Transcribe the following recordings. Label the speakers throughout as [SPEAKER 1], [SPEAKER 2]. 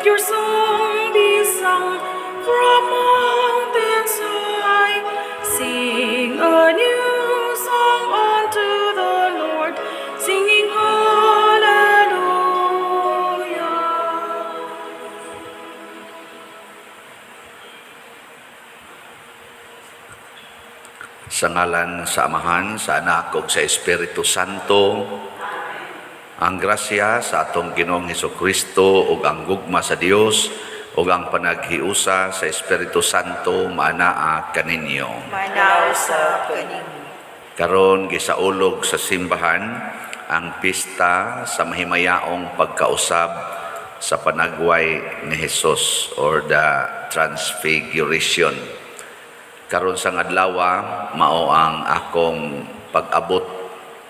[SPEAKER 1] Let your song be sung from mountains high. Sing a new song unto the Lord, singing hallelujah.
[SPEAKER 2] Sa ngalan sa Amahan, sa Anak ug sa Espiritu Santo, ang grasya sa atong Ginoong Hesukristo ug ang gugma sa Dios ug ang panaghiusa sa Espiritu Santo maanaa kaninyo.
[SPEAKER 3] Manaw sa kaninyo.
[SPEAKER 2] Karon gisaulog sa simbahan ang pista sa mahimayaong pagkausab sa panagway ni Jesus or the Transfiguration. Karon sang adlaw, mao ang akong pag-abot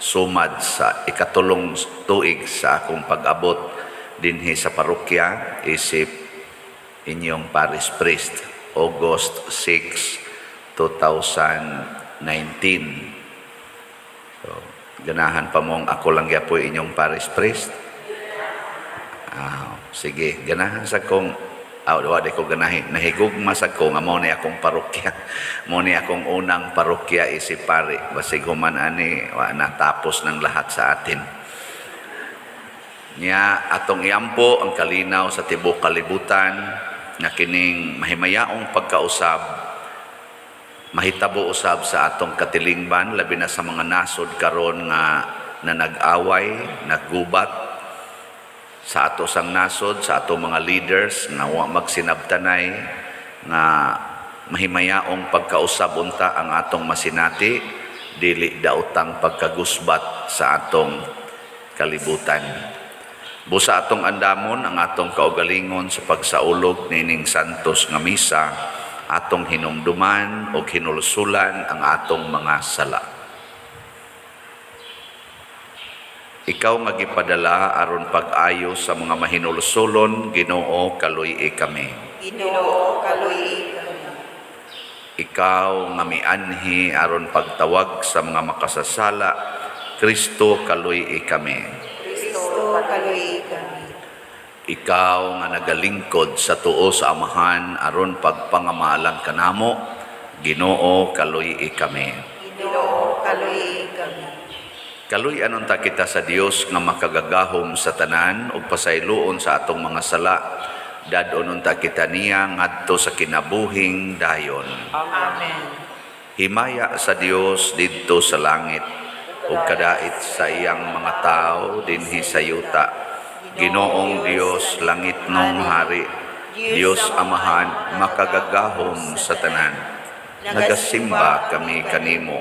[SPEAKER 2] sumad sa ikatulong tuig sa akong pag-abot dinhi sa parokya isip inyong parish priest, August 6, 2019. So, ganahan pa mong ako lang gyapoy inyong parish priest? Ah, sige, ganahan sa kong wa di ko ganahi. Nahigugma sa ko nga mao ni akong parokya. Mao ni akong unang parokya isip pari. Basig human ani wa natapos ng lahat sa atin. Nya atong iampo ang kalinaw sa tibuok kalibutan nga kining mahimayaong pagkausab mahitabo usab sa atong katilingban, labi na sa mga nasod karon nga na nag-away, naggubat sa ato sang nasod, sa ato mga leaders nga wa magsinabtanay, nga mahimayaong pagkausab unta ang atong masinati, dili daotang pagkagusbat sa atong kalibutan. Busa atong andamon ang atong kaugalingon sa pagsaulog nining santos nga misa, atong hinumduman o hinulsulan ang atong mga sala. Ikaw nga gipadala aron pag-ayo sa mga mahinulsulon, Ginoo, kaluy-i kami.
[SPEAKER 3] Ginoo, kaluy-i kami.
[SPEAKER 2] Ikaw nga mianhi aron pagtawag sa mga makasasala, Kristo, kaluy-i kami.
[SPEAKER 3] Kristo, kaluy-i kami.
[SPEAKER 2] Ikaw nga nagalingkod sa tuo sa Amahan aron pagpangamalang kanamo, Ginoo, kaluy-i kami.
[SPEAKER 3] Ginoo, kaluy-i kami.
[SPEAKER 2] Kaluy-an unta kita sa Dios nga makagagahom sa tanan ug pasayloon sa atong mga sala. Dad-on unta kita niya ngadto sa kinabuhing dayon.
[SPEAKER 3] Amen.
[SPEAKER 2] Himaya sa Dios didto sa langit ug kadait sa iyang mga tawo dinhi sa yuta. Ginoong Dios, langitnong hari, Dios Amahan, makagagahom sa tanan. Nagasimba kami kanimo,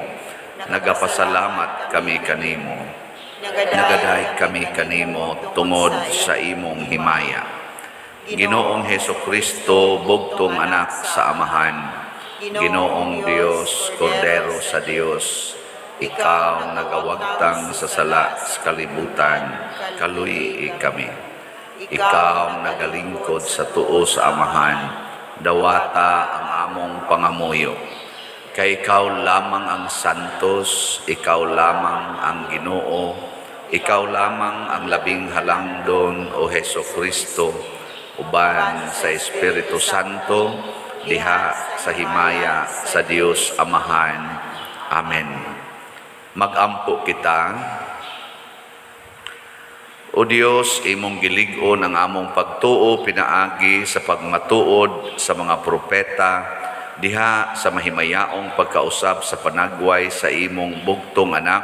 [SPEAKER 2] nagapasalamat kami kanimo, nagaday kami kanimo tungod sa imong himaya. Ginoong Heso Kristo, bugtong anak sa Amahan, Ginoong Dios, Kordero sa Dios, ikaw nagawagtang sa sala sa kalibutan, kaluy-i kami. Ikaw nagalingkod sa tuo sa Amahan, dawata ang among pangamuyo. Kay ikaw lamang ang santos, ikaw lamang ang Ginoo, ikaw lamang ang labing halangdon, o Heso Kristo, uban sa Espiritu Santo, diha sa himaya sa Dios Amahan. Amen. Magampo kita. O Dios, imong gilig-on ang among pagtuo pinaagi sa pagmatuod sa mga propeta diha sa mahimayaong pagkausab sa panagway sa imong bugtong anak,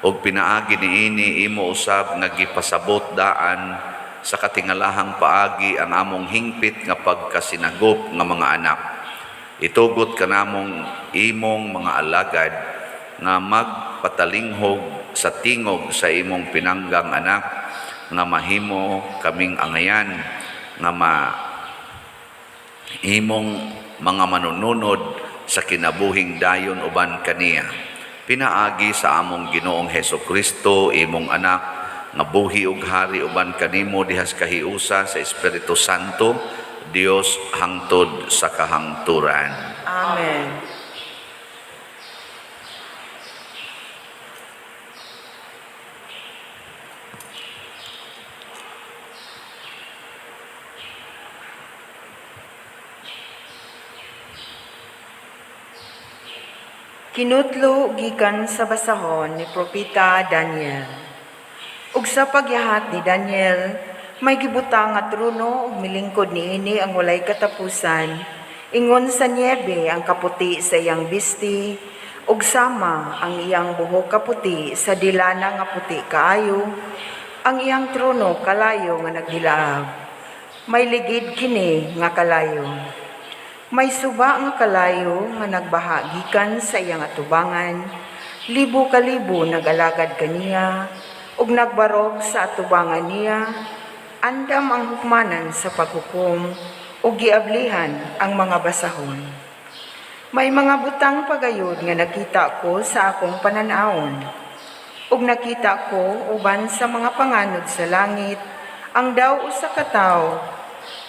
[SPEAKER 2] ug pinaagi niini imo usab nga gipasabot daan sa katingalahang paagi ang among hingpit nga pagkasinagop nga mga anak. Itugot kanamong imong mga alagad nga magpatalinghog sa tingog sa imong pinanggang anak, nga mahimo kaming angayan nga ma imong mga manununod sa kinabuhing dayon uban kaniya. Pinaagi sa among Ginoong Heso Kristo, imong anak, nga buhi ug hari uban kanimo dihas kahiusa sa Espiritu Santo, Dios hangtod sa kahangturan.
[SPEAKER 3] Amen. Kinutlo gikan sa basahon ni Propeta Daniel. Ug sa pagyahat ni Daniel, may gibutang nga trono ug milingkod niini ang walay katapusan. Ingon sa niebe ang kaputi sa iyang bisti, ug sama ang iyang buhok kaputi sa dilana nga puti kaayo, ang iyang trono kalayo nga nagdilaab. May ligid kini nga kalayo. May suba nga kalayo nga nagbaha gikan sa iyang atubangan, libo kalibo nag-alagad kaniya, ug nagbarog sa atubangan niya, andam ang hukmanan sa paghukom, ug giablihan ang mga basahon. May mga butang pagayod nga nakita ko sa akong panan-awon. Ug nakita ko uban sa mga panganod sa langit ang daw usa ka tawo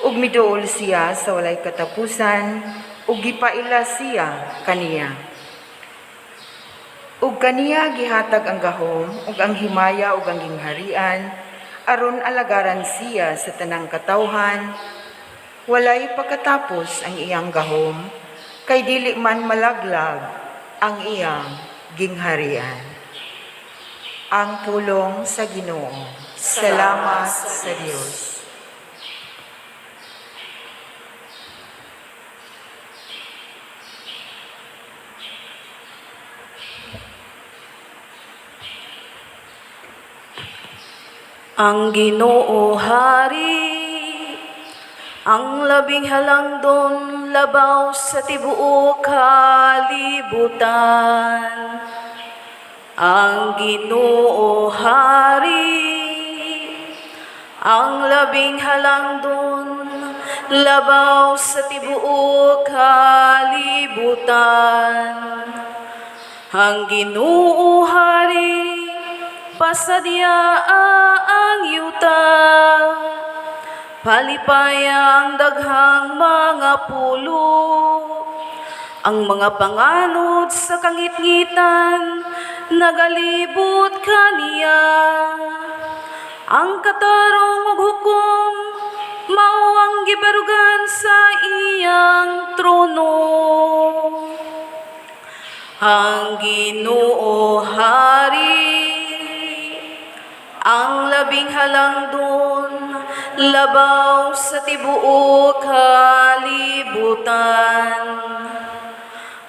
[SPEAKER 3] ug miduol siya sa walay katapusan ug gipaila siya kaniya. Ug kaniya gihatag ang gahom ug ang himaya ug ang gingharian aron alagaran siya sa tanang katawhan. Walay pagkatapos ang iyang gahom, kay dili man malaglag ang iyang gingharian. Ang pulong sa Ginoo. Salamat sa Dios.
[SPEAKER 1] Ang Ginoo hari, ang labing halangdon labaw sa tibuok kalibutan. Ang Ginoo hari, ang labing halangdon labaw sa tibuok kalibutan. Ang Ginoo hari, pasadya ang yuta. Palipaya ang daghang mga pulo. Ang mga panganod sa kangitngitan, nagalibot kaniya. Ang katarong ug hukom, mao ang gibarugan sa iyang trono. Ang Ginoo hari, ang labing halangdon labaw sa tibuok kalibutan.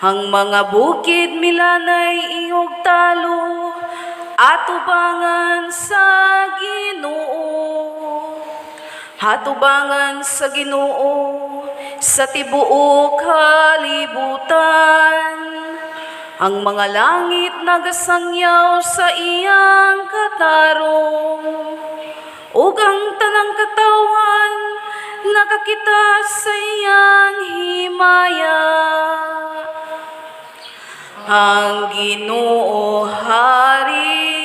[SPEAKER 1] Ang mga bukid milanay ingog talo, atubangan sa Ginoo. Hatubangan sa Ginoo sa tibuok kalibutan. Ang mga langit nagasangyaw sa iyang katarong, ug ang tanang katawhan nakakita sa iyang himaya. Ang Ginoo hari,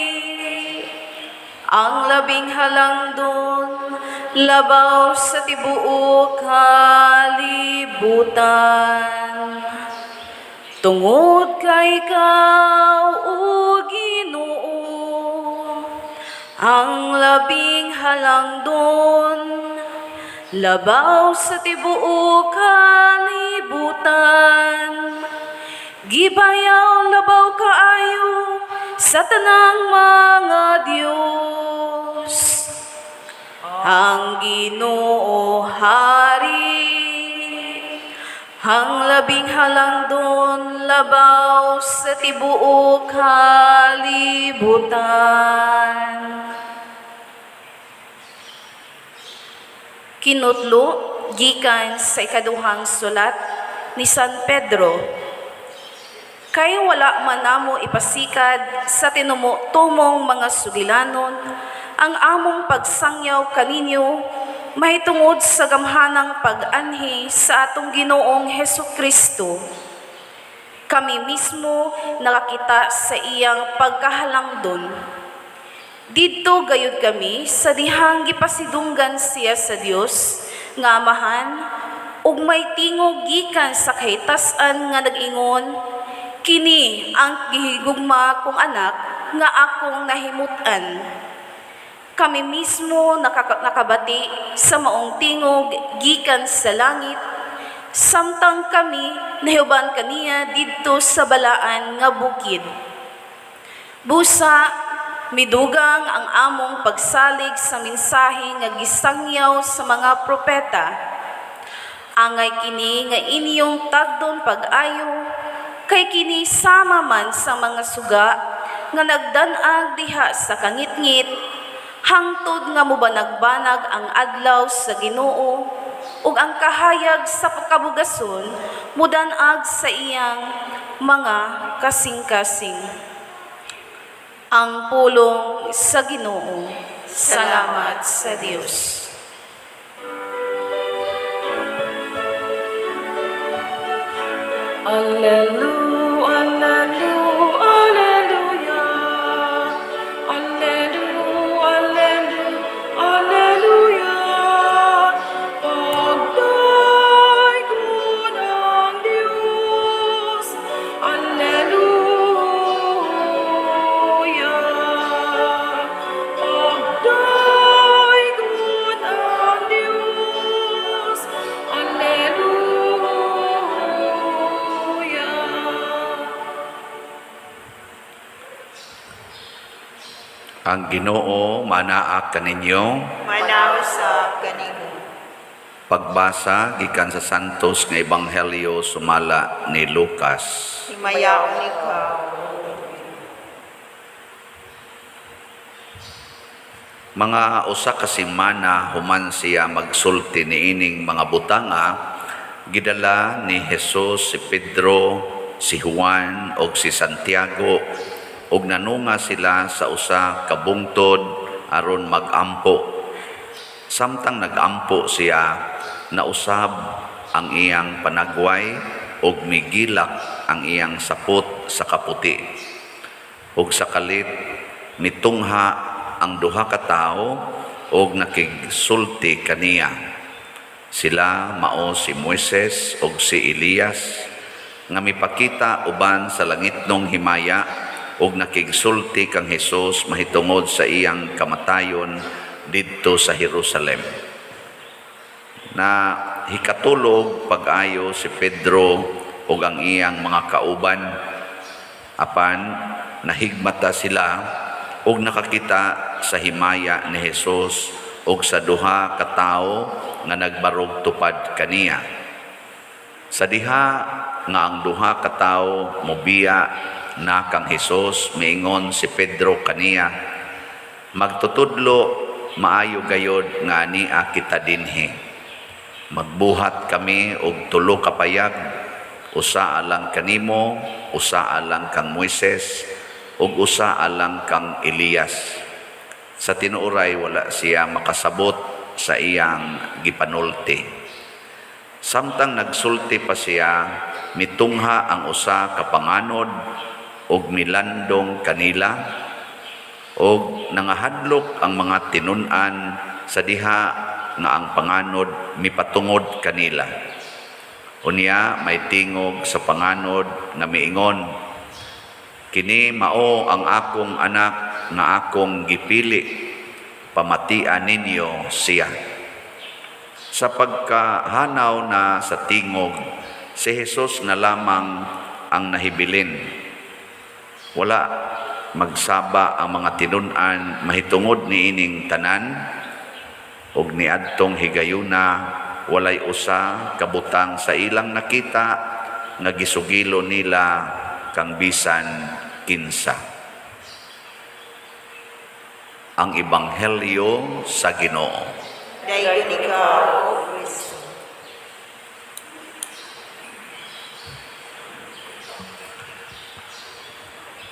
[SPEAKER 1] ang labing halangdon labaw sa tibuok kalibutan. Tungod kay ikaw, O Ginoo, ang labing halangdon labaw sa tibuok kalibutan. Gibayaw labaw kaayo sa tanang mga Dios. Ang Ginoo hari, ang labing halangdon labaw sa tibuok kalibutan. Kinutlo gikan sa ikaduhang sulat ni San Pedro. Kay wala man namo ipasikad sa tinumo-tumong mga sugilanon ang among pagsangyaw kaninyo mahitungod sa gamhanang pag-anhi sa atong Ginoong Heso Kristo. Kami mismo nakakita sa iyang pagkahalangdon. Didto gayud kami sa dihang gipasidunggan siya sa Dios nga Amahan, ug may tingog gikan sa kahitasan nga nag-ingon, "Kini ang gihigugma kong anak nga akong nahimut-an." Kami mismo nakabati sa maong tingog gikan sa langit. Samtang kami nahiuban kaniya didto sa balaan nga bukid. Busa, midugang ang among pagsalig sa mensahe nga gisangyaw sa mga propeta. Angay kini nga inyong tagdon pag-ayo, kay kini sama man sa mga suga nga nagdan-ag diha sa kangitngit, hangtod nga mubanag-banag ang adlaw sa Ginoo ug ang kahayag sa pagkabugason mudan-ag sa iyang mga kasing-kasing. Ang pulong sa Ginoo. Salamat sa Dios.
[SPEAKER 4] Alleluia, alleluia, alleluia. Alleluia, alleluia, alleluia. Pagdaigong ang Diyos. Alleluia. Pagdaigong ang Diyos. Alleluia.
[SPEAKER 2] Ang Ginoo manaa kaninyo.
[SPEAKER 3] Manaa usab kanimo.
[SPEAKER 2] Pagbasa gikan sa Santos nga Ebanghelyo sumala ni Lucas.
[SPEAKER 3] Himayaon ikaw.
[SPEAKER 2] Mga usa ka semana human siya magsulti niining mga butanga, gidala ni Jesus si Pedro, si Juan ug si Santiago ug nanunga sila sa usa ka bungtod aron magampo. Samtang nagampo siya, nausab ang iyang panagway ug migilak ang iyang sapot sa kaputi. Ug sa kalit mitungha ang duha ka tawo ug nakigsulti kaniya. Sila mao si Moises ug si Elias nga mipakita uban sa langitnong himaya ug nakigsulti kang Hesus mahitungod sa iyang kamatayon didto sa Jerusalem. Na hikatulog pag-ayo si Pedro ug ang iyang mga kauban, apan nahigmata sila ug nakakita sa himaya ni Hesus ug sa duha ka tawo nga nagbarog tupad kaniya. Sa diha nga ang duha ka tawo mobiya na kang Hesus, miingon si Pedro kaniya, "Magtutudlo, maayo gayod nga ania kita dinhi. Magbuhat kami og tulo ka payag, usa alang kanimo, usa alang kang Moises, ug usa alang kang Elias." Sa tinuoray wala siya makasabot sa iyang gipanulti. Samtang nagsulti pa siya, mitungha ang usa ka panganod ug milandong kanila, ug nangahadlok ang mga tinun-an sa diha nga ang panganod mipatungod kanila. Unya may tingog sa panganod nga miingon, "Kini mao ang akong anak nga akong gipili, pamatian ninyo siya." Sa pagkahanaw na sa tingog, si Jesus na lamang ang nahibilin. Wala magsaba ang mga tinun-an mahitungod niining tanan, ug niadtong higayuna walay usa ka butang sa ilang nakita nga gisugilo nila kang bisan kinsa. Ang Ebanghelyo sa Ginoo.
[SPEAKER 3] Dayon ikaw, O Kristo.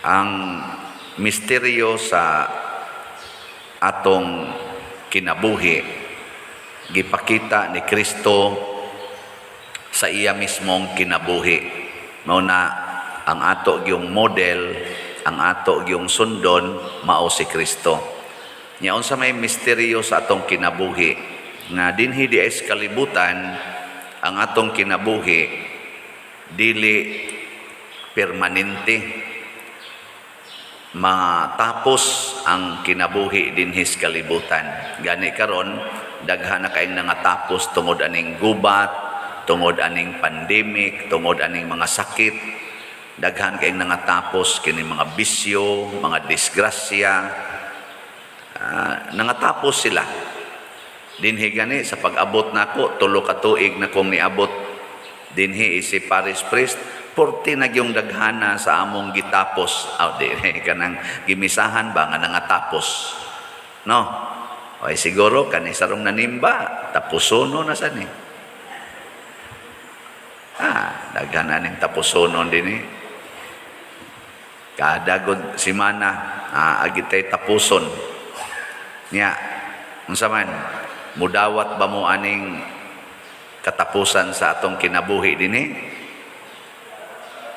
[SPEAKER 2] Ang misteryo sa atong kinabuhi gipakita ni Kristo sa iya mismong kinabuhi. Mao na ang ato gyung model, ang ato gyung sundon mao si Kristo. Nya unsa may misteryo sa atong kinabuhi nga dinhi di sa kalibutan, ang atong kinabuhi dili permanente, matapos ang kinabuhi dinhi sa kalibutan. Gani karon daghan na kaayong nangatapos tungod aning gubat, tungod aning pandemic, tungod aning mga sakit, daghan kay nangatapos kini mga bisyo, mga disgrasya, nangatapos sila. Dinhi gani sa pag-abot nako, 3 ka tuig na kong niabot dinhi isip parish priest, porti na gyung daghana sa among gitapos. Aw, di kanang gimisahan ba nga nangatapos. No? Ay siguro kani sarong nanimba, tapusono na sa ni. Daghan aning tapusonon dinhi. Kada gud simana, agitay tapuson. Nya, unsa man, mudawat ba mo aning katapusan sa atong kinabuhi dinhi?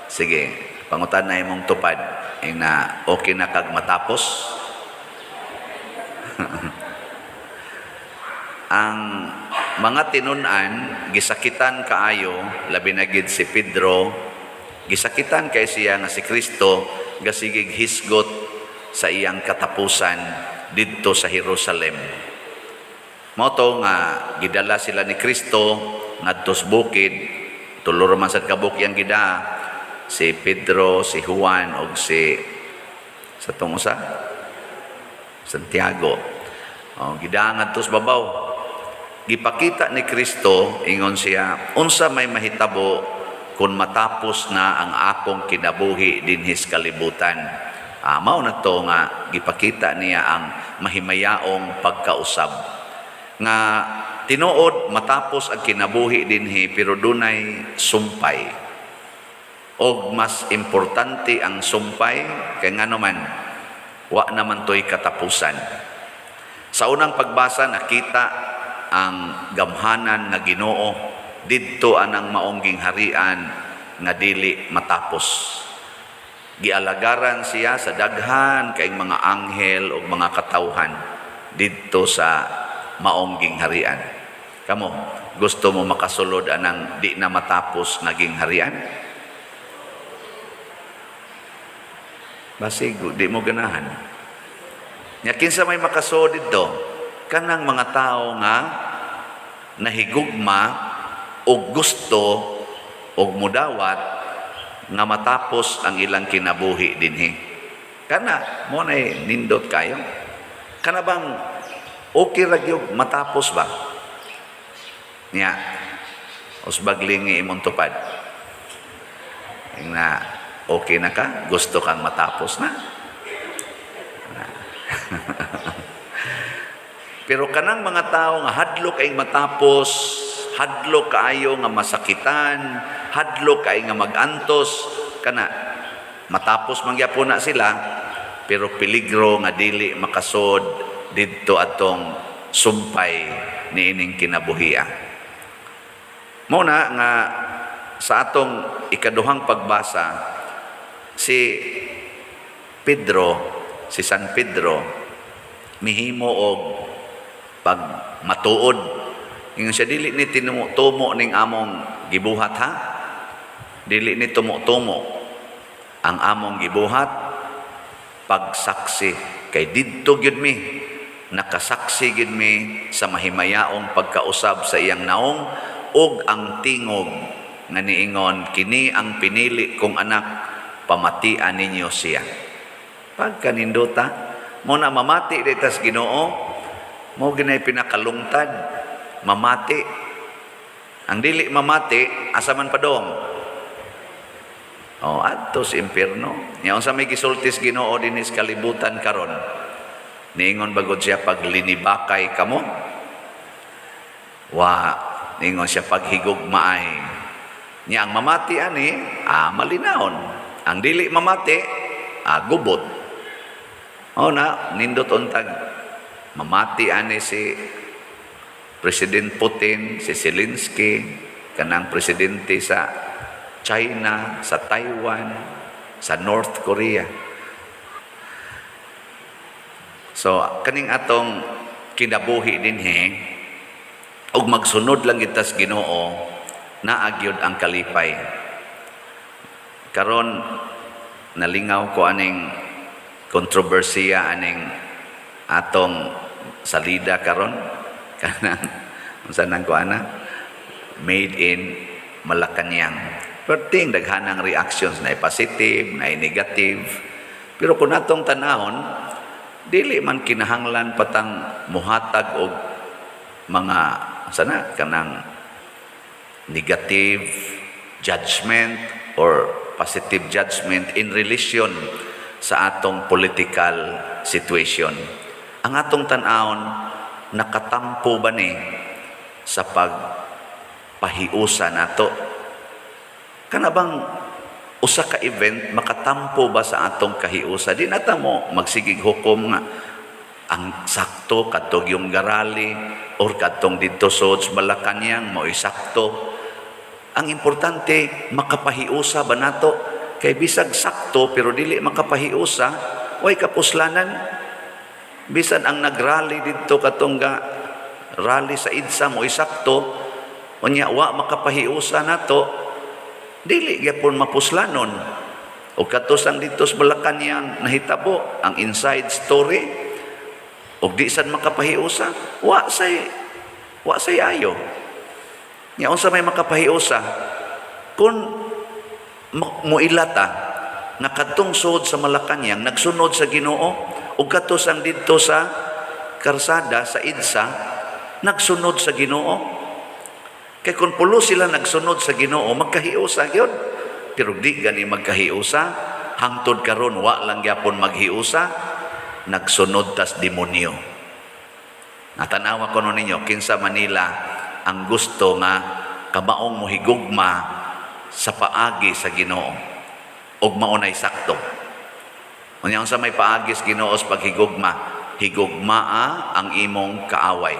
[SPEAKER 2] Sige, pangutan na imong tupad. Ing na okay na kag matapos. Ang mga tinun-an gisakitan kaayo, labi na gid si Pedro, gisakitan kay siya nga si Kristo gasigig hisgot sa iyang katapusan didto sa Jerusalem. Mao to nga gidala sila ni Kristo ngadto sa bukid, tulo ra man sad ka buok iyang gida, si Pedro, si Juan ug si sa tong usa, Santiago. Oh, gida ngadto sa babaw. Gipakita ni Kristo, ingon siya, unsa may mahitabo kung matapos na ang akong kinabuhi dinhi sa kalibutan. Mao na to nga gipakita niya ang mahimayaong pagkausab. Nga tinuod matapos ang kinabuhi dinhi, pero dunay sumpay. Og mas importante ang sumpay kay ngano man wa naman to'y katapusan. Sa unang pagbasa, nakita ang gamhanan nga Ginoo didto anang maong gingharian nga dili matapos. Gialagaran siya sa daghan kay mga anghel ug mga katawhan didto sa maong gingharian. Kamo, gusto mo makasulod anang di na matapos nga gingharian? Basig di mo ganahan. Nya kinsa may makasulod didto? Kanang mga tao nga nahigugma og gusto og mudawat nga matapos ang ilang kinabuhi dinhi. Kana mo na nindot kayo. Kana bang okay ra gyud matapos ba? Nya usbag lingi imong tupad. Na okay na ka? Gusto kang matapos na? Pero kanang mga tao nga hadlok ay matapos, hadlok kaayo nga masakitan, hadlok kay nga magantos, kana matapos mangyapon na sila, pero peligro nga dili makasod didto atong sumpay niining kinabuhia. Mao na nga sa atong ikaduhang pagbasa, si Pedro, si San Pedro, mihimo og pag matuod. Ingon siya, "Dili ni tinumo-tumo ning among gibuhat ha. Dili ni tumo-tumo ang among gibuhat pagsaksi kay didto gyud mi nakasaksi gyud mi sa mahimayaong pagkausab sa iyang naong ug ang tingog nga niingon, 'Kini ang pinili kong anak, pamatian ninyo siya.'" Pagkanindota mo na mamati ditas Ginoo, mo ginay pinakalungtad mamati. Ang dili mamati, asa man padong? Oh, adto sa impierno. Nya unsa may gisulti sa Ginoo dinhi sa kalibutan karon? Niingon bagod siya, "Paglinibakay kamo?" Wa, niingon siya, "Paghigugmaay." Nya ang mamati ani, malinawon. Ang dili mamati, gubot. Oh na, nindot untag mamati ani si President Putin, si Zelensky, kanang presidente sa China, sa Taiwan, sa North Korea. So, kaning atong kinabuhi dinhi ug magsunod lang kita sa Ginoo, naa gyud ang kalipay. Karon nalingaw ko aning kontrobersiya aning atong salida karon, kanang unsa nang kuana Made in Malacañang. Perting daghanang reactions na positive, na negative. Pero kung atong tanahon, dili man kinahanglan patang muhatag og mga sana kanang negative judgment or positive judgment in relation sa atong political situation. Ang atong tan-awon, nakatampo ba ni sa pagpahiusa nato? Kana bang usa ka event makatampo ba sa atong kahiusa? Di na ta mo magsigig hukom nga ang sakto kadtong yung ga-rally or kadtong didto sa Malacañang mao'y sakto. Ang importante, makapahiusa ba nato? Kay bisag sakto pero dili makapahiusa, way kapuslanan. Bisan ang nagrally didto katong ga rally sa EDSA mo'y sakto, unya wa makapahiusa nato, dili gyapon mapuslanon. O kato sang didto sa Malacañang nahitabo ang inside story og di sad makapahiusa, wa say ayo. Nya unsa may makapahiusa kung muila ta nga kadtong sud sa Malacañang nagsunod sa Ginoo ug kadto sang didto sa karsada sa EDSA nagsunod sa Ginoo? Kay kung pulo sila nagsunod sa Ginoo, magkahiusa gyud. Pero di gani magkahiusa, hangtod karon wa lang gyapon maghiusa, nagsunod tas demonyo. Natanawa ko ninyo kinsa Manila ang gusto nga kamaong mohigugma sa paagi sa Ginoo ug mao nay sakto. Unya unsa may paagi sa Ginoo sa paghigugma? Higugmaa ang imong kaaway.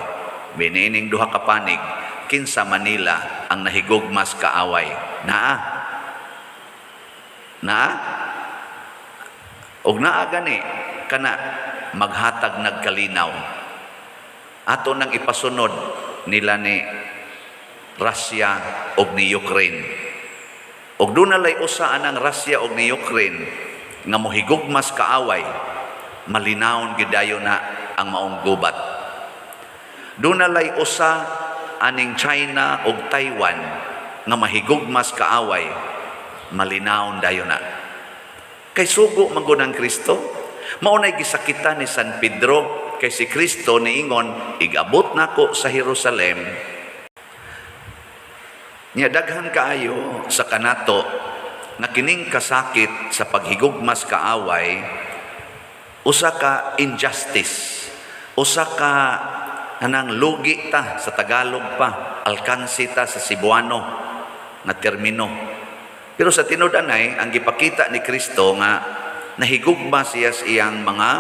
[SPEAKER 2] Binining duha ka panig, kinsa Manila ang nahigugma sa kaaway? Naa. Naa? Og naa gani kana maghatag nagkalinaw. Ato nang ipasunod nila ni Russia og ni Ukraine. Og doon nalay usa anang Russia og ni Ukraine nga mohigugmas kaaway, malinawon gidayon na ang maong gubat. Doon nalay usa aning China og Taiwan nga mahigugmas kaaway, malinawon dayon na. Kay sugo man gud ang Kristo, mao nay gisakitan ni San Pedro kay si Kristo niingon, "Igabot nako sa Jerusalem." Nya daghan kaayo sa kanato nga kining kasakit sa paghigugmas kaaway usa ka injustice, usa ka anang lugi ta sa Tagalog pa, alkansi ta sa Cebuano nga termino. Pero sa tinud-anay, ang gipakita ni Kristo nga nahigugma siya sa iyang mga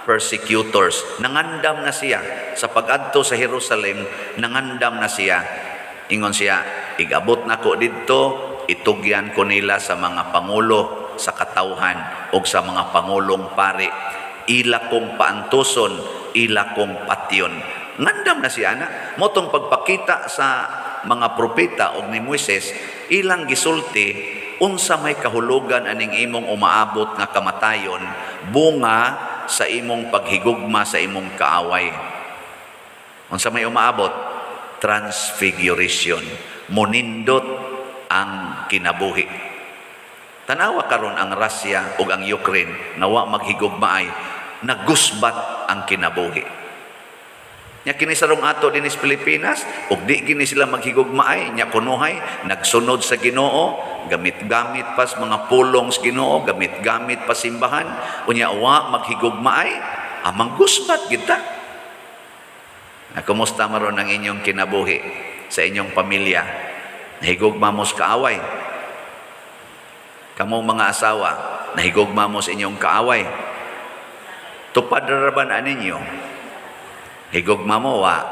[SPEAKER 2] persecutors. Nangandam na siya sa pag-adto sa Jerusalem, nangandam na siya. Ingon siya, "Igabot nako didto, itugyan ko nila sa mga pangulo sa katawhan o sa mga pangulong pari. Ila kong paantuson, ila kong patyon." Ngandam na siya na. Mao tong pagpakita sa mga propeta og ni Moises, ilang gisulti unsa may kahulugan aning imong umaabot nga kamatayon bunga sa imong paghigugma sa imong kaaway. Unsa may umaabot? Transfiguration. Munindot ang kinabuhi. Tanawa karon ang Russia ug ang Ukraine nga wa maghigugmaay, nagusbat ang kinabuhi. Nya kini sarong ato dinhi sa Pilipinas, ug di gini sila maghigugmaay, nya kunuhay nagsunod sa Ginoo, gamit-gamit pas mga pulong sa Ginoo, gamit-gamit pa simbahan, unya wa maghigugmaay, amang gusbat kita. Na kumusta maron ang inyong kinabuhi sa inyong pamilya? Nahigugma mo sa kaaway? Kamong mga asawa, nahigugma mo sa inyong kaaway? Tupad ra ba na ninyo? Higugma mo, wa?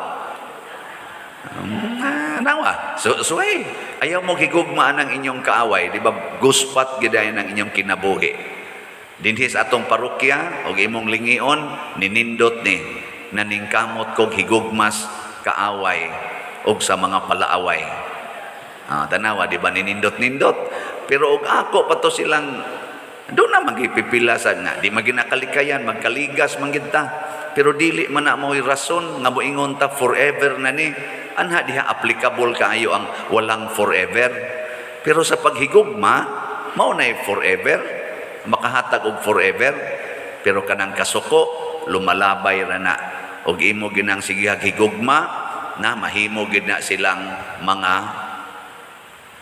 [SPEAKER 2] Nawa. So hey, ayaw mo higugmaan ang inyong kaaway, di ba? Guspat gidayon ang inyong kinabuhi. Dinhi sa atong parokya og imong lingion, ninindot ni naningkamot kog higugmas kaaway og sa mga palaaway. Ah, tanawa, di ba ninindot-nindot? Pero og ako pa to silang doon na magipipila sa nga, di maginakalikayan, magkaligas man gid ta. Pero dili man na mo'y rason nga moingon ta forever na ni. Anha diha applicable kaayo ang walang forever. Pero sa paghigugma, mao nay forever, makahatag og forever. Pero kanang kasuko, lumalabay ra na. Og imo ginang sige higugma na mahimo gid na silang mga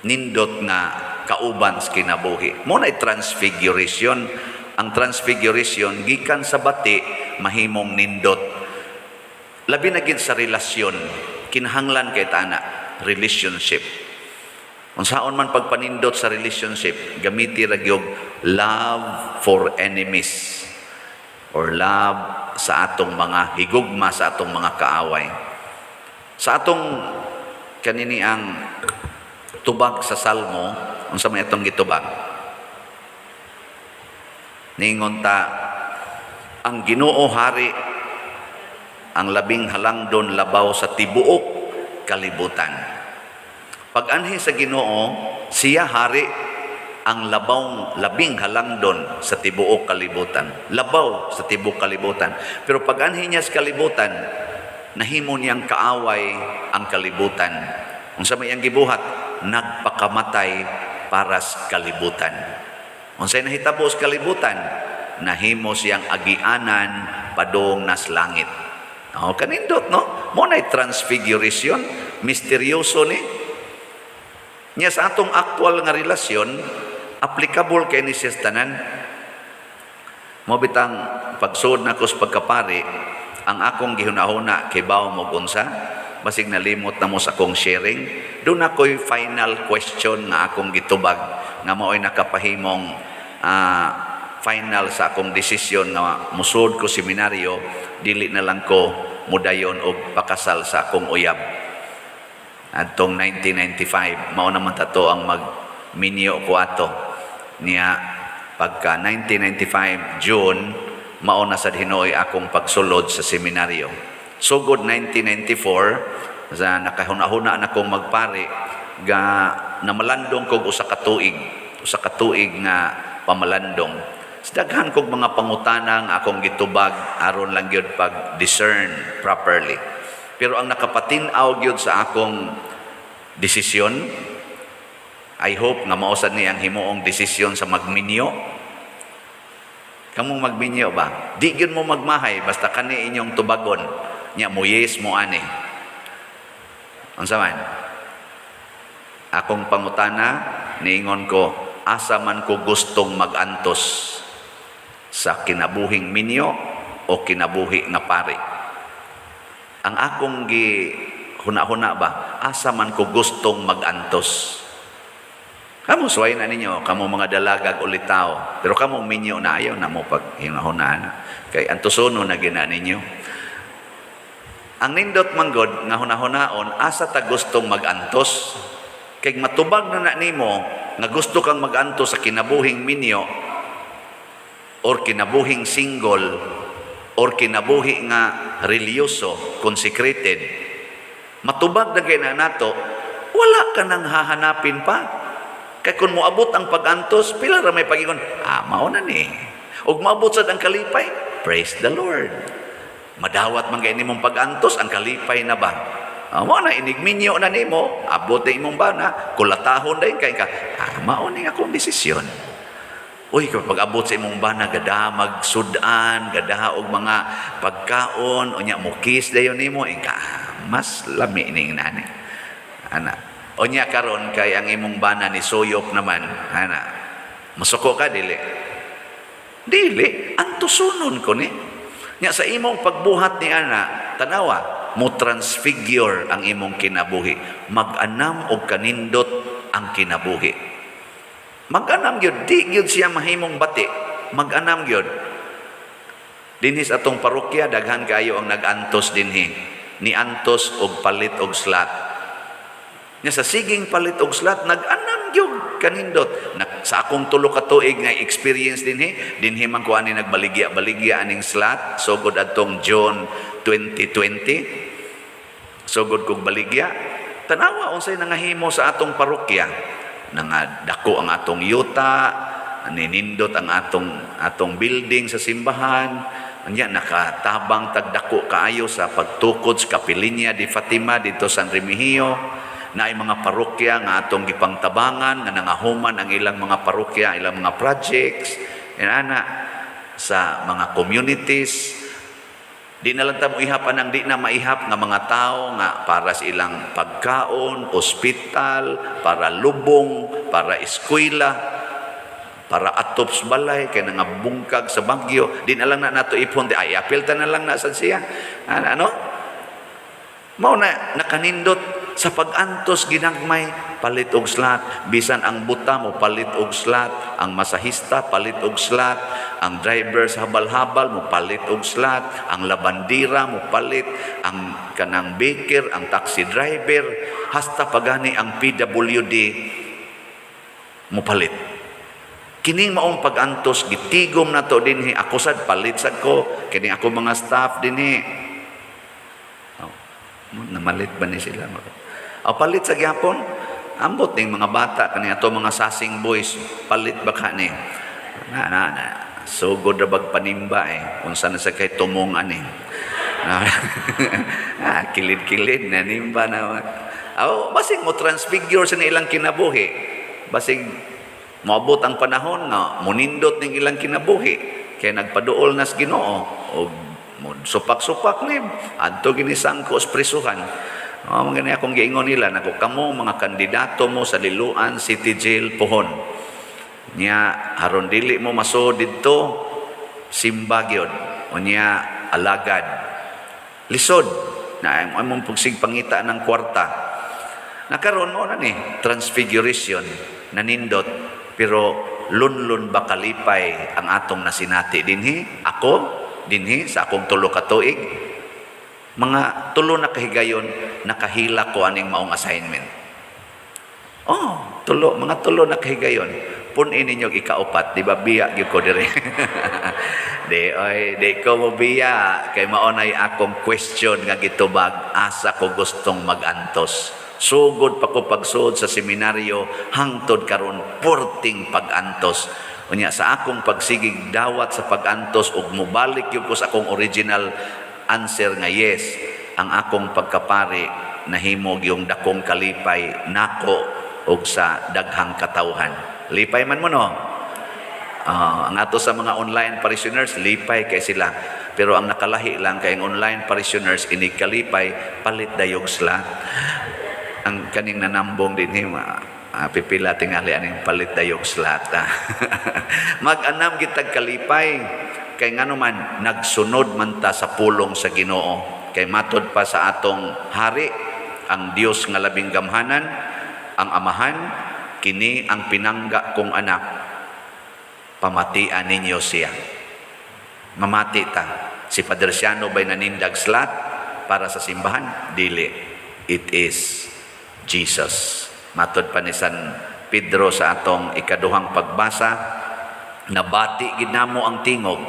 [SPEAKER 2] nindot nga kauban sa kinabuhi. Mao nay transfiguration. Ang transfiguration gikan sa bati mahimong nindot. Labi na gid sa relasyon, kinahanglan kay tana relationship. Unsaon man pagpanindot sa relationship, gamiti ra gyud love for enemies or love sa atong mga higugma, sa atong mga kaaway. Sa atong kanini ang tubag sa Salmo, unsa may atong gitubag? Ningon ta, ang Ginoo hari, ang labing halangdon labaw sa tibuok kalibutan. Pag-anhi sa Ginoo, siya hari, ang labaw labing halangdon sa tibuok kalibutan. Labaw sa tibuok kalibutan. Pero pag-anhi niya sa kalibutan, nahimo niyang kaaway ang kalibutan. Unsa may iyang gibuhat? Nagpakamatay para sa kalibutan. Unsay nahitabo sa kalibutan? Nahimo siyang agianan padung nas langit. Oh, kanindot, no? Mao nay transfiguration, misteryoso ni. Nya sa atong aktual nga relasyon, applicable kay ni siya sa tanan. Mao bitang pagsuod nako sa pagkapari, ang akong gihunahuna kibaw mo unsa, basig nalimot na mo sa akong sharing, doon ako'y final question nga akong gitubag nga mao'y nakapahimong final sa akong desisyon nga musuod ko seminaryo, dili na lang ko mudayon og pakasal sa akong uyab. Adtong 1995, mao naman tato ang magminyo ko ato. Niya pagka 1995 June, mao na sad hinuoy akong pagsulod sa seminaryo. Sugod 1994 sa nakahuna-huna na kong magpari, ga namalandong kog usa ka tuig nga pamalandong. Sa daghan kog mga pangutana nga akong gitubag aron lang gyud pag discern properly. Pero ang nakapatin-aw gyud sa akong desisyon, I hope nga mao sad ni ang himuong desisyon sa magminyo. Kamong magminyo ba? Di gyud mo magmahay basta kani inyong tubagon. Nya mo yes mo ani. Unsa man? Akong pangutana, niingon ko, asa man ko gustong magantos, sa kinabuhing minyo o kinabuhi nga pari? Ang akong gi huna-huna ba, asa man ko gustong magantos? Kamo suway na ninyo, kamo mga dalagag ulitaw. Pero kamo minyo na, ayaw na mo pag hinahuna na. Kay antusono na gina ninyo. Ang nindot manggod nga hunahunaon, asa ta gustong magantos? Kay matubag na na nimo nga gusto kang magantos sa kinabuhing minyo or kinabuhing single or kinabuhi nga religyoso, consecrated. Matubag na kay na nato, wala ka nang hahanapin pa. Kay kung moabot ang pag-antos, pila ra may pagingon, "Ah, mao na ni." Ug moabot sad ang kalipay, praise the Lord. Madawat man kay nimong pag-antos, ang kalipay na ba? Ah, mao na inigminyo na nimo, abot na imong bana, kulatahon dayon kay ka, "Ah, mao ni akong desisyon." Uy, kapag abot sa imong bana, gada magsudan, gada og mga pagkaon, unya mukis dayon nimo, ika, mas lami ning nani. Ana. Unya karon kay ang imong bana ni suyop naman, ana. Masuko ka dili? Dili, antusunon ko ni. Nya sa imong pagbuhat ni ana, tanawa, mo transfigure ang imong kinabuhi. Mag-anam og kanindot ang kinabuhi. Mag-anam gyud, di gyud siya mahimong bati. Mag-anam gyud. Dinhi sa atong parokya, daghan kayo ang nag-antos dinhi. Ni-antos og palit og slot. Nya sa siging palit og slot, nag-anam gyud kanindot. Na, sa akong 3 ka tuig nga experience dinhi, dinhi man ko ani nagbaligya-baligya aning slot sugod adtong June 2020. Sugod kog baligya. Tanawa unsay nangahimo sa atong parokya. Nga dako ang atong yuta, ninindot ang atong building sa simbahan. Anya nakatabang tagdako kaayo sa pagtukod sa Kapilinya di Fatima didto San Remigio, na ay mga parokya nga atong gipangtabangan nga nangahuman ang ilang mga parokya, ilang mga projects, ana sa mga communities. Di na lang ta mo ihap anang di na maihap nga mga tao nga para sa ilang pagkaon, ospital, para lubong, para eskwela, para atop sa balay kay nga bungkag sa bagyo. Di na lang na nato ipon, di ay apil ta na lang na sad siya. Ano, ano? Mao na nakanindot sa pag-antos ginagmay, palit og slot. Bisan ang buta mo palit og slot, ang masahista palit og slot, ang driver sa habal-habal mo palit og slot, ang labandira mo palit, ang kanang baker, ang taxi driver, hasta pagani ang PWD mo palit. Kining maong pag-antos gitigom nato dinhi. Ako sad, palit sad ko, kini ako mga staff dinhi. Oh, namalit ba ni sila? O, palit sa gyapon. Ambot ning mga bata kani ato mga sasing boys, palit ba ka ni? Na na na. Sugod ra bag panimba eh. Unsa na sa kay tumong ani. Ah, kilid-kilid na nimba na. Oh, basig mo transfigure sa ilang kinabuhi. Basig moabot ang panahon nga munindot ning ilang kinabuhi kay nagpaduol nas Ginoo og mo supak-supak ni adto gini sangko sa prisuhan. Oh, mga gani akong giingon nila nako, kamo mga kandidato mo sa Liloan City Jail pohon. Nya aron dili mo masuod didto, simba gyud. Unya alagad. Lisod na among pagsig pangita ng kwarta. Nakaron mo na ni transfiguration, nanindot, pero lunlun ba kalipay ang atong nasinati dinhi? Ako dinhi sa akong 3 ka tuig, mga 3 na kahigayon nakahila ko aning maong assignment. Oh, tulo, mga 3 na kahigayon. Pun-i ninyo ikaupat, di ba biya gyud ko diri? Di oy, di ko mo biya kay mao nay akong question nga gitubag, asa ko gustong magantos. Sugod pa ko pagsuod sa seminaryo hangtod karon, purting pag-antos. Unya sa akong pagsigig dawat sa pag-antos ug mobalik gyud ko sa akong original answer nga yes, ang akong pagkapari nahimo yung dakong kalipay nako og sa daghang katawhan. Lipay man mo, no? Ah, ang ato sa mga online parishioners, lipay kay sila. Pero ang nakalahi lang kay ang online parishioners inig kalipay, palit dayog sila. Ang kaning nanambong din pipila tingali aning palit dayog slot. Mag-anam gitag kalipay kay ngano man nagsunod man ta sa pulong sa Ginoo. Kay matod pa sa atong hari, ang Dios nga labing gamhanan, ang Amahan, "Kini ang pinangga kong anak, pamatian ninyo siya." Mamati ta. Si Padre Siano ba'y nanindag slot para sa simbahan? Dili. It is Jesus. Matod pa ni San Pedro sa atong ikaduhang pagbasa, "Nabati gid namo ang tingog,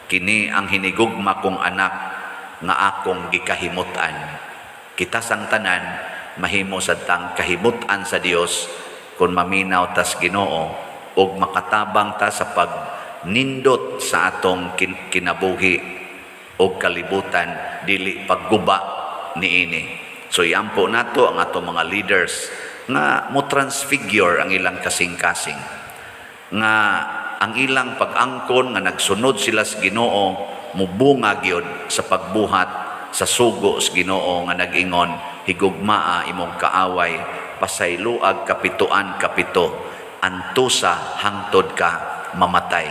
[SPEAKER 2] kini ang hinigugma kong anak nga akong gikahimut-an." Kita sang tanan mahimo sad tang kahimut-an sa Dios kung maminaw tas Ginoo ug makatabang ta sa pagnindot sa atong kinabuhi og kalibutan, dili pagguba niini. So iampo nato ang atong mga leaders nga mo transfigure ang ilang kasing-kasing, nga ang ilang pag-angkon nga nagsunod sila sa Ginoo mubunga gyud sa pagbuhat sa sugo sa Ginoo nga nag-ingon, "Higugmaa imong kaaway, pasayloag kapituan kapito, antusa hangtod ka mamatay."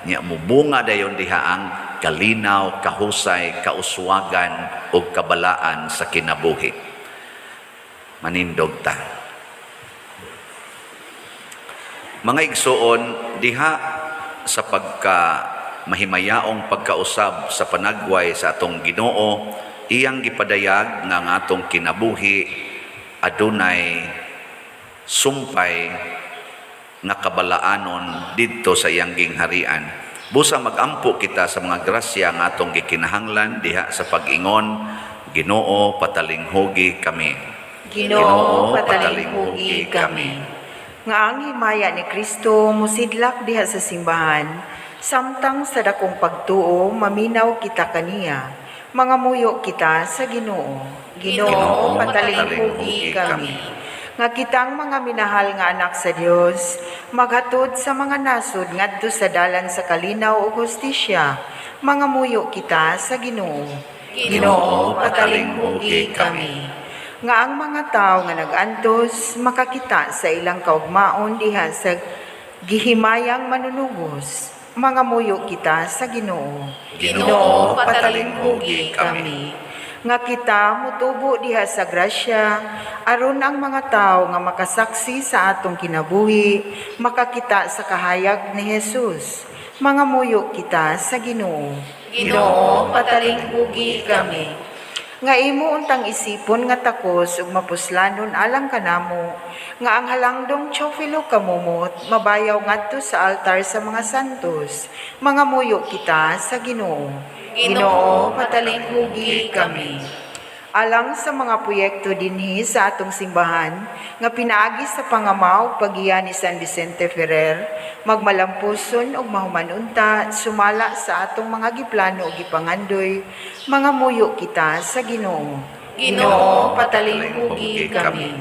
[SPEAKER 2] Nya mubunga dayon diha ang kalinaw, kahusay, kauswagan ug kabalaan sa kinabuhi. Manindog ta. Mga igsuon, diha sa pagka mahimayaong pagkausab sa panagway sa atong Ginoo, iyang gipadayag nga ang atong kinabuhi adunay sumpay nga kabalaanon didto sa iyang gingharian. Busa magampo kita sa mga grasya nga atong gikinahanglan diha sa pag-ingon, "Ginoo, patalinghugi kami."
[SPEAKER 3] Ginoo, patalinghugi kami. Nga ang himaya ni Kristo musidlak diha sa simbahan. Samtang sa dakong pagtuo maminaw kita kaniya, mangamuyo kita sa Ginoo. Ginoo,
[SPEAKER 2] Ginoo,
[SPEAKER 3] patalinghugi
[SPEAKER 2] patalinghugi
[SPEAKER 3] kami.
[SPEAKER 2] kami.
[SPEAKER 3] Nga kitang mga minahal nga anak sa Dios, maghatod sa mga nasod ngadto sa dalan sa kalinaw ug hustisya, mangamuyo kita sa Ginoo.
[SPEAKER 2] Ginoo, patalinghugi kami.
[SPEAKER 3] Nga ang mga tawo nga nag-antos makakita sa ilang kaugmaon diha sa gihimayang manunubos, mangamuyo kita sa Ginoo.
[SPEAKER 2] Ginoo, patalinghugi kami.
[SPEAKER 3] Nga kita mutubo diha sa grasya aron ang mga tawo nga makasaksi sa atong kinabuhi makakita sa kahayag ni Jesus. Mangamuyo kita sa Ginoo.
[SPEAKER 1] Ginoo, patalinghugi kami.
[SPEAKER 3] Nga imo untang isipon nga takos ug mapuslanon alang kanamo nga ang halangdong Teofilo kamumot mabayaw ngadto sa altar sa mga santos, mangamuyo kita sa Ginoo.
[SPEAKER 1] Ginoo, patalinghugi kami.
[SPEAKER 3] Alang sa mga proyekto dinhi sa atong simbahan nga pinaagi sa pangamaw paggiya ni San Vicente Ferrer, magmalampuson ug mahuman unta sumala sa atong mga giplano ug gipangandoy, mangamuyo kita sa Ginoo.
[SPEAKER 1] Ginoo, patalinghugi kami.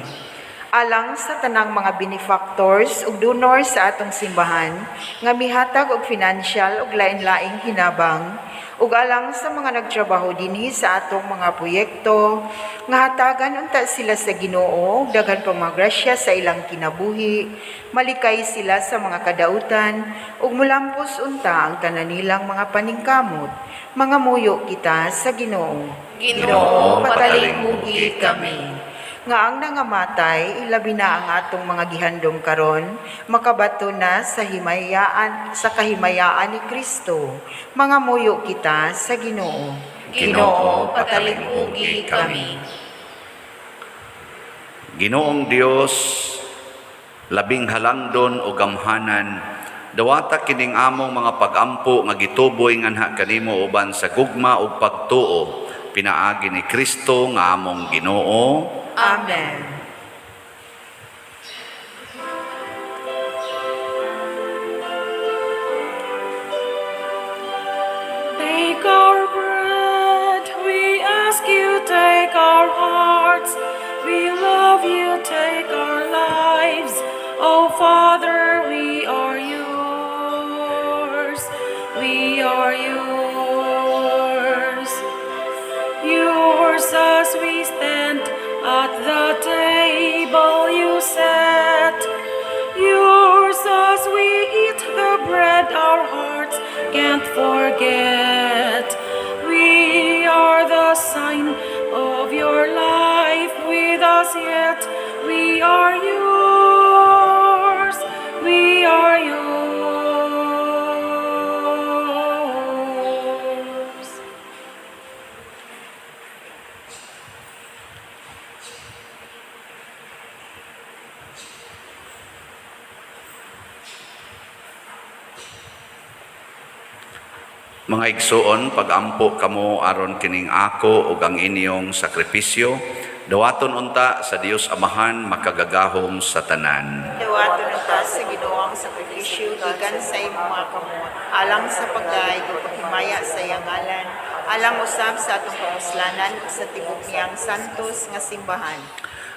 [SPEAKER 3] Alang sa tanang mga benefactors ug donors sa atong simbahan nga mihatag og financial ug lain-laing hinabang, ug alang sa mga nagtrabaho dinhi sa atong mga proyekto nga hatagan unta sila sa Ginoo og daghan pang mga grasya sa ilang kinabuhi, malikay sila sa mga kadautan ug mulampos unta ang tanan nilang mga paningkamot, mangamuyo kita sa Ginoo.
[SPEAKER 1] Ginoo, patalinghugi kami.
[SPEAKER 3] Nga ang nangamatay, ilabi na ang atong mga gihandom karon, makabato na sa himayaan sa kahimayaan ni Kristo. Mangamuyo kita sa Ginoo.
[SPEAKER 2] Ginoo,
[SPEAKER 1] patalinghugi kami.
[SPEAKER 2] Ginoong Dios, labing halangdon o gamhanan, dawata kining among mga pagampo nga gituboy nganha kanimo uban sa gugma ug pagtuo, pinaagi ni Kristo nga among Ginoo.
[SPEAKER 3] Amen.
[SPEAKER 4] Take our bread, we ask you, take our hearts. We love you, take our lives. Oh Father, we are yours. We are yours. Yours as we stand at the table you set. Yours as we eat the bread our hearts can't forget. We are the sign of your life with us yet. We are yours. We are yours.
[SPEAKER 2] Mga igsuon, pagampo kamo aron kining ako ug ang inyong sakripisyo, dawaton unta sa Dios Amahan makagagahom sa tanan.
[SPEAKER 3] Dawaton unta sa Ginoo ang sakripisyo gikan sa imong mga kamot, alang sa pagdayeg ug paghimaya sa iyang ngalan, alang usab sa atong kapuslanan ug sa tibok niyang santos nga simbahan.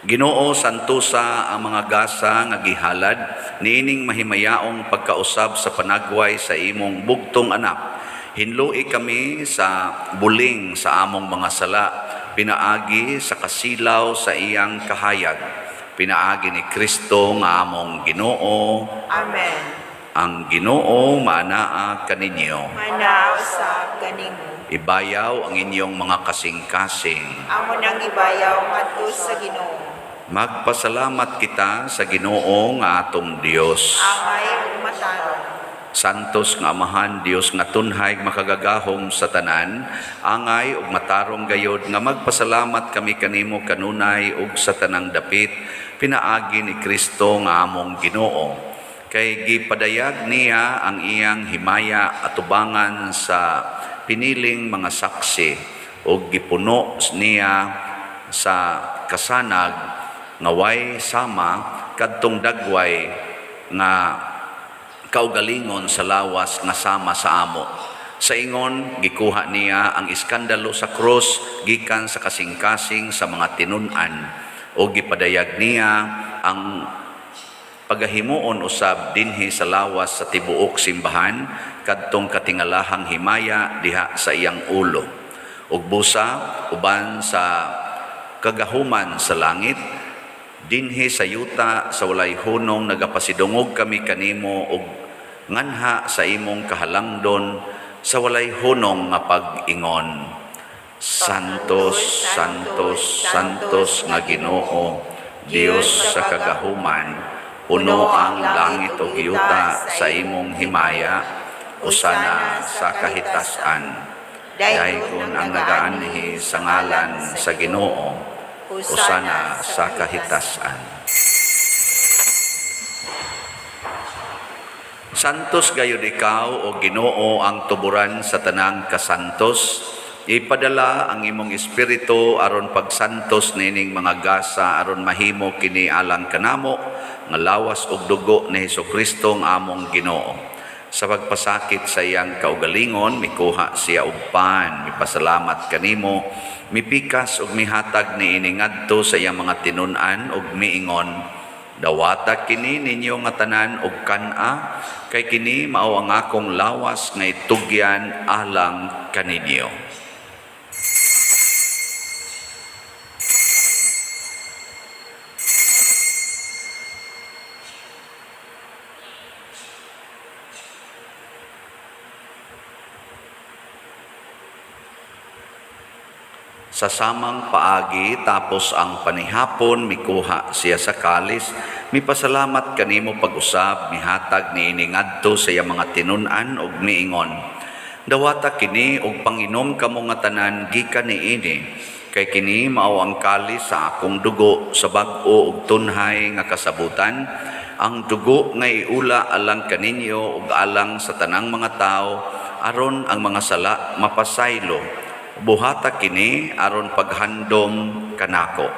[SPEAKER 2] Ginoo, santusa ang mga gasa nga gihalad niining mahimayaong pagkausab sa panagway sa imong bugtong anak. Hinlui kami sa buling sa among mga sala, pinaagi sa kasilaw sa iyang kahayag. Pinaagi ni Kristo nga among Ginoo.
[SPEAKER 3] Amen.
[SPEAKER 2] Ang Ginoo maanaa kaninyo.
[SPEAKER 3] Mana usab kanimo.
[SPEAKER 2] Ibayaw ang inyong mga kasing-kasing.
[SPEAKER 3] Amo nang ibayaw ngadto sa Ginoo.
[SPEAKER 2] Magpasalamat kita sa Ginoo nga atong Dios.
[SPEAKER 3] Angay ug matarong.
[SPEAKER 2] Santos nga Amahan, Dios nga tunhay makagagahom sa tanan, angay ug matarong gayod nga magpasalamat kami kanimo kanunay ug sa tanang dapit, pinaagi ni Kristo nga among Ginoo. Kay gipadayag niya ang iyang himaya atubangan sa piniling mga saksi ug gipuno niya sa kasanag nga way sama kadtong dagway nga kaugalingon sa lawas nga sama sa amo. Sa ingon, gikuha niya ang iskandalo sa krus gikan sa kasing-kasing sa mga tinun-an o gipadayag niya ang pagahimuon usab dinhi sa lawas sa tibuok simbahan kadtong katingalahang himaya diha sa iyang ulo. Ug busa uban sa kagahuman sa langit dinhi sa yuta sa walay hunong, nagapasidungog kami kanimo og nganha sa imong kahalangdon sa walay hunong nga pag-ingon. Santos, Santos, Santos nga Ginoo, Dios sa kagahuman, puno ang langit ug yuta sa imong himaya. Hosana sa kahitasan. Daygon ang nagaanhi sa ngalan sa Ginoo. Hosana sa kahitasan. Santos gayud ikaw, o Ginoo, ang tuburan sa tanang kasantos. Ipadala ang imong espiritu aron pagsantos nining mga gasa aron mahimo kini alang kanamo nga lawas ug dugo ni Hesukristo ang among Ginoo. Sa pagpasakit sa iyang kaugalingon, mikuha siya og pan, mipasalamat kanimo, mipikas ug mihatag niini ngadto sa iyang mga tinun-an ug miingon: "Dawata kini ninyo nga tanan og kan-a, kay kini mao ang akong lawas nga itugyan alang kaninyo." Sa samang paagi, tapos ang panihapon, mikuha siya sa kalis, mipasalamat kanimo pag-usab, mihatag niini ngadto sa iyang mga tinun-an ug miingon: "Dawata kini ug panginom kamo nga tanan gikan niini, kay kini mao ang kalis sa akong dugo sa bag-o ug tunhay nga kasabutan, ang dugo nga iula alang kaninyo ug alang sa tanang mga tawo aron ang mga sala mapasaylo. Buhata kini aron paghandom kanako."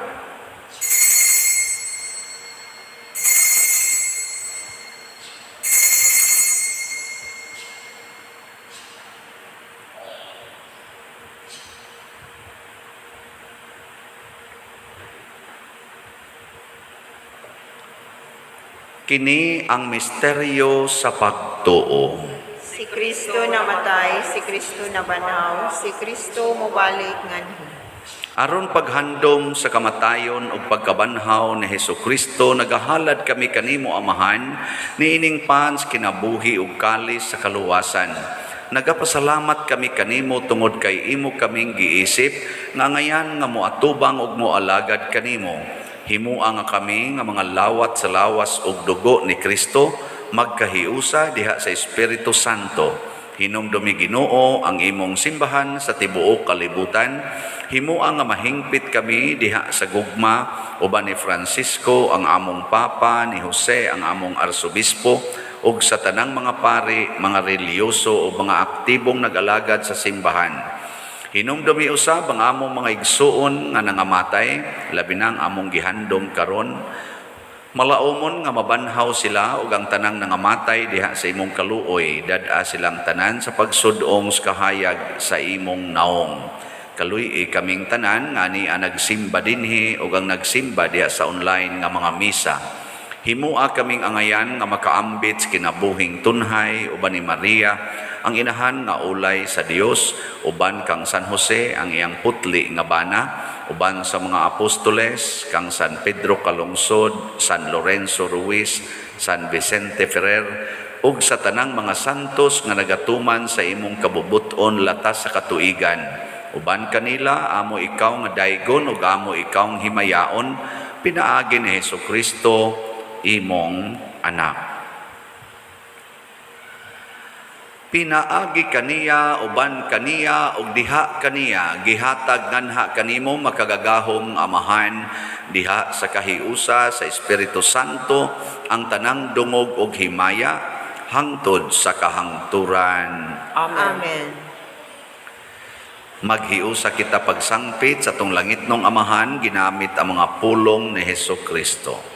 [SPEAKER 2] Kini ang misteryo sa pagtuo.
[SPEAKER 3] Si Kristo namatay, si Kristo nabanhaw, si Kristo mobalik nganhi.
[SPEAKER 2] Aron paghandom sa kamatayon ug pagkabanhaw ni Hesukristo, nagahalad kami kanimo, Amahan, niining pan sa kinabuhi ug kalis sa kaluwasan. Nagapasalamat kami kanimo tungod kay imo kaming giisip nga ngayan nga moatubang ug moalagad kanimo. Himua nga kami nga mga lawat sa lawas ug dugo ni Kristo magkahiusa diha sa Espiritu Santo. Hinumdumi, Ginoo, ang imong simbahan sa tibuok kalibutan. Himua nga mahingpit kami diha sa gugma uban ni Francisco ang among Papa, ni Jose ang among Arsobispo, ug sa tanang mga pari, mga relihiyoso ug mga aktibong nag-alagad sa simbahan. Hinumdumi usab ang among mga igsuon nga nangamatay, labi na ang among gihandom karon. Malaumon nga mabanhaw sila ug ang tanang nangamatay diha sa imong kaluoy, dad-a silang tanan sa pagsud-ong sa kahayag sa imong naong. Kaluy-i kaming tanan nga ania nagsimba dinhi ug ang nagsimba diha sa online nga mga misa. Himua kaming angayan nga makaambit sa kinabuhing tunhay uban ni Maria, ang inahan nga ulay sa Dios, uban kang San Jose ang iyang putli nga bana, uban sa mga apostoles, kang San Pedro Calungsod, San Lorenzo Ruiz, San Vicente Ferrer, ug sa tanang mga santos nga nagatuman sa imong kabubuton latas sa katuigan. Uban kanila, amo ikaw nga daygon ug amo ikaw nga himayaon, pinaagi ni Hesukristo imong anak. Pinaagi kaniya, uban kaniya, ug diha kaniya, gihatag nganha kanimo, makagagahom Amahan, diha sa kahiusa sa Espiritu Santo, ang tanang dungog ug himaya hangtod sa kahangturan.
[SPEAKER 4] Amen.
[SPEAKER 3] Amen.
[SPEAKER 2] Maghiusa kita pagsangpit sa atong langitnong Amahan ginamit ang mga pulong ni Hesukristo.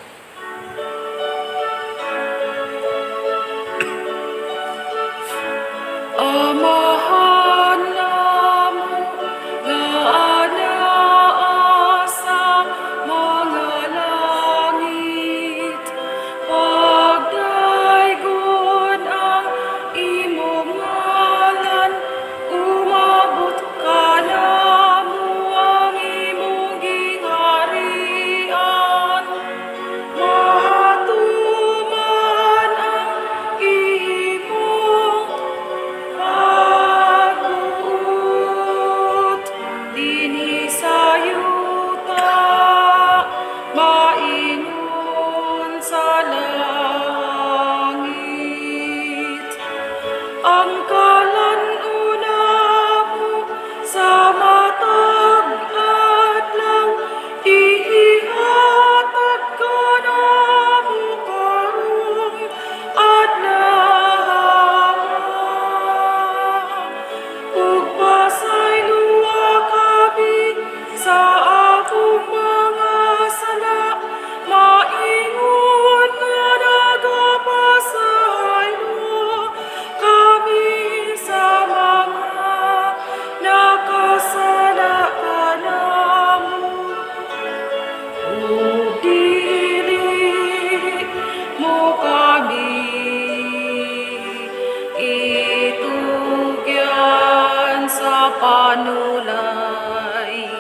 [SPEAKER 4] Kanunay.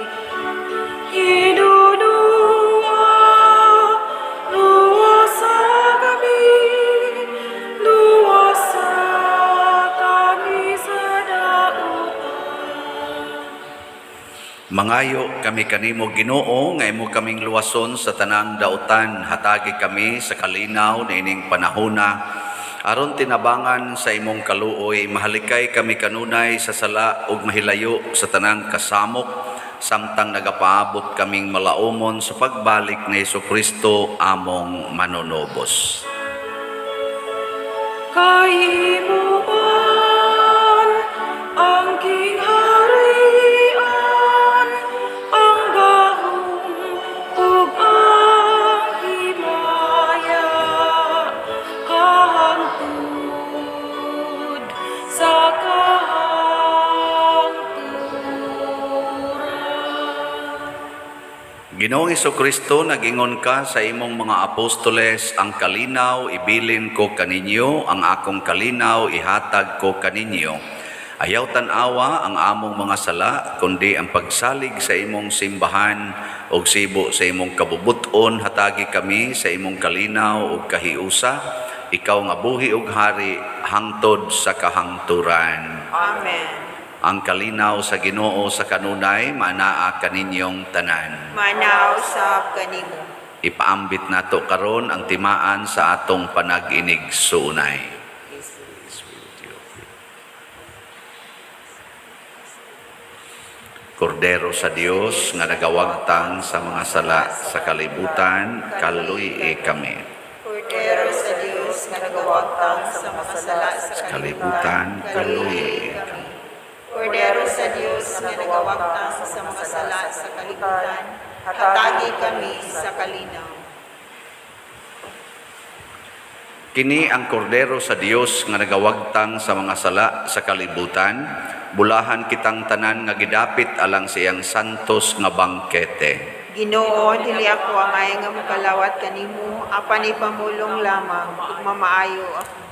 [SPEAKER 4] Hinunua, luwasa kami, luwasa kami sa dautan.
[SPEAKER 2] Mangayo kami kanimo, Ginoo, nga imo kaming luwason sa tanang dautan. Hatagi kami sa kalinaw niining panahona aron tinabangan sa imong kaluoy, mahalikay kami kanunay sa sala ug mahilayo sa tanang kasamok samtang nagapaabot kaming malaumon sa pagbalik ni Kristo among manunubos.
[SPEAKER 4] Kay imo man ang gingharian, ang gahom ug ang himaya, hangtod sa kahangturan.
[SPEAKER 2] Ginoong Kristo, nagingon ka sa imong mga apostoles, "Ang kalinaw ibilin ko kaninyo, ang akong kalinaw ihatag ko kaninyo." Ayaw tan-awa ang among mga sala, kundi ang pagsalig sa imong simbahan ug sibo sa imong kabubuton, hatagi kami sa imong kalinaw ug kahiusa, ikaw nga buhi ug hari hangtod sa kahangturan.
[SPEAKER 3] Amen.
[SPEAKER 2] Ang kalinaw sa Ginoo sa kanunay maanaa kaninyong tanan.
[SPEAKER 3] Manaa usab kanimo.
[SPEAKER 2] Ipaambit nato karon ang timaan sa atong panag-inigsuonay. Peace be with you. Kordero sa Dios nga nagawagtang sa mga sala sa kalibutan, kaluy-i kami.
[SPEAKER 3] Kordero sa Dios nga nagawagtang sa mga sala sa
[SPEAKER 2] Kalibutan, kaluy-i kami.
[SPEAKER 3] Kordero sa Dios nga nagawagtang sa mga sala sa kalibutan, hatagi kami sa kalinaw.
[SPEAKER 2] Kini ang kordero sa Dios nga nagawagtang sa mga sala sa kalibutan, bulahan kitang tanan nga gidapit alang sa iyang santos nga bangkete.
[SPEAKER 3] Ginoo, dili ako angay nga mokalawat kanimo, apan ipamulong lamang ug mamaayo ako.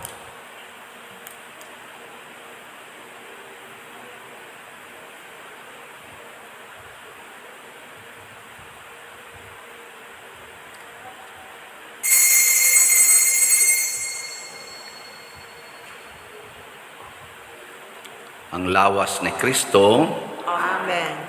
[SPEAKER 2] Ang lawas ni Kristo.
[SPEAKER 3] Amen.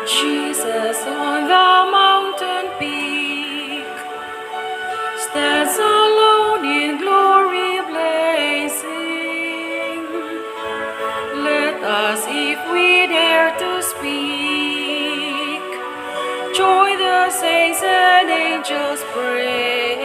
[SPEAKER 4] Jesus on the mountain peak stands alone in glory blazing. Let us, if we dare to speak, join the saints and angels praising.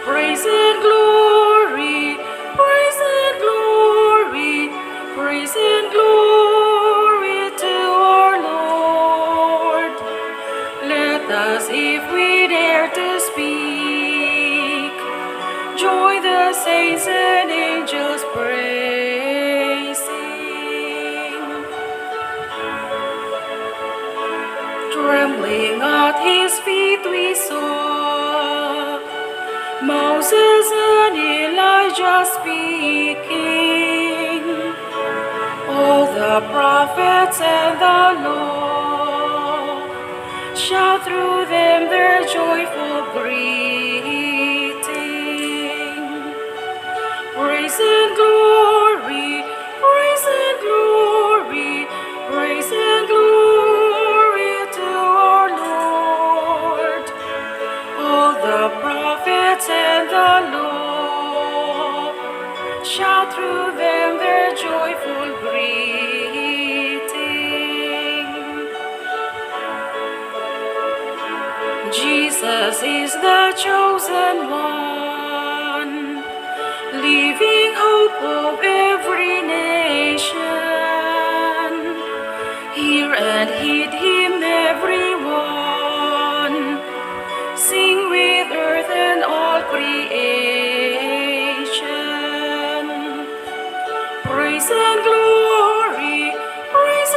[SPEAKER 4] Praise and glory, praise and glory, praise and glory to our Lord. Let us, if we dare to speak, join the saints and angels praising. Trembling at his feet we saw Moses and Elijah speaking, all the prophets and the law shout through them their joyful greeting. Praise and glory, praise and glory, praise and glory to our Lord. All the prophets and the law shout through them their joyful greeting. Jesus is the chosen one, living hope of every nation. Hear and heed him, everyone. Sing with earth and all creation. Praise and glory, praise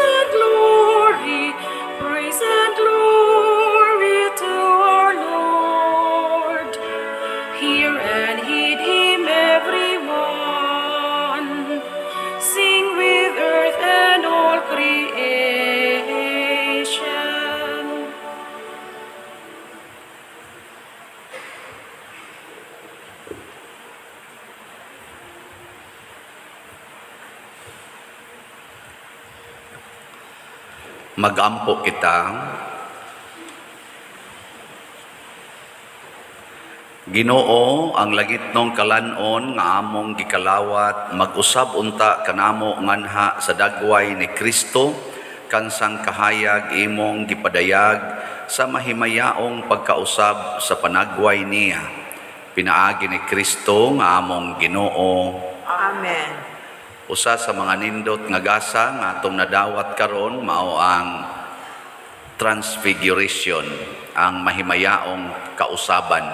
[SPEAKER 2] Magampo kita. Ginoo, ang langitnong kalan-on nga among gikalawat, mag-usab unta kanamo nganha sa dagway ni Kristo, kansang kahayag imong gipadayag sa mahimayaong pagkausab sa panagway niya. Pinaagi ni Kristo nga among Ginoo.
[SPEAKER 3] Amen.
[SPEAKER 2] Usa sa mga nindot nga gasa nga atong nadawat karon mao ang transfiguration, ang mahimayaong kausaban.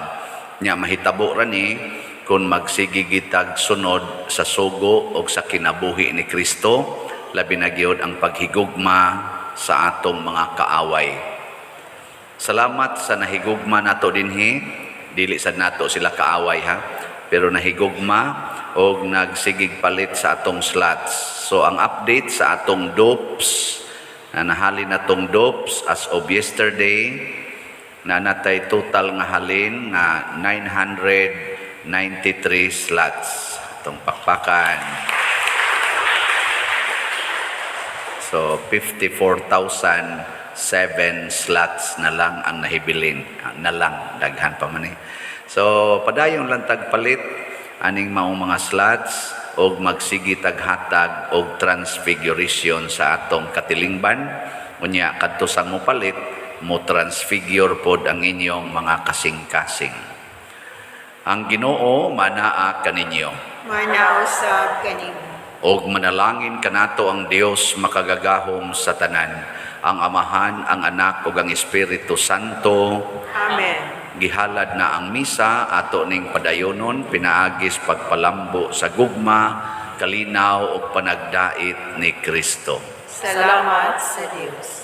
[SPEAKER 2] Nya mahitabo ra ni kung magsige kitag sunod sa sugo o sa kinabuhi ni Kristo, labi na gyud ang paghigugma sa atong mga kaaway. Salamat sa nahigugma nato dinhi, dili sad nato sila kaaway ha, pero nahigugma og nagsigig palit sa atong slots. So ang update sa atong dupes na nahalin natong dupes as of yesterday na natay total nga halin nga 993 slots atong pakpakan. So 54,007 slots na lang ang nahibilin. Ah, na lang, daghan pa man eh. So padayon lang tagpalit aning maong mga slots og magsigi taghatag og transfiguration sa atong katilingban. Unya kadto sang mopalit, mo transfigure pod ang inyong mga kasing-kasing. Ang Ginoo manaa kaninyo.
[SPEAKER 3] Manausab kanimo.
[SPEAKER 2] Og manalangin kanato ang Dios makagagahom sa tanan, ang Amahan, ang Anak ug ang Espiritu Santo.
[SPEAKER 3] Amen.
[SPEAKER 2] Gihalad na ang misa, ato ning padayonon pinaagis pagpalambo sa gugma, kalinaw ug panagdait ni Kristo.
[SPEAKER 3] Salamat sa Dios.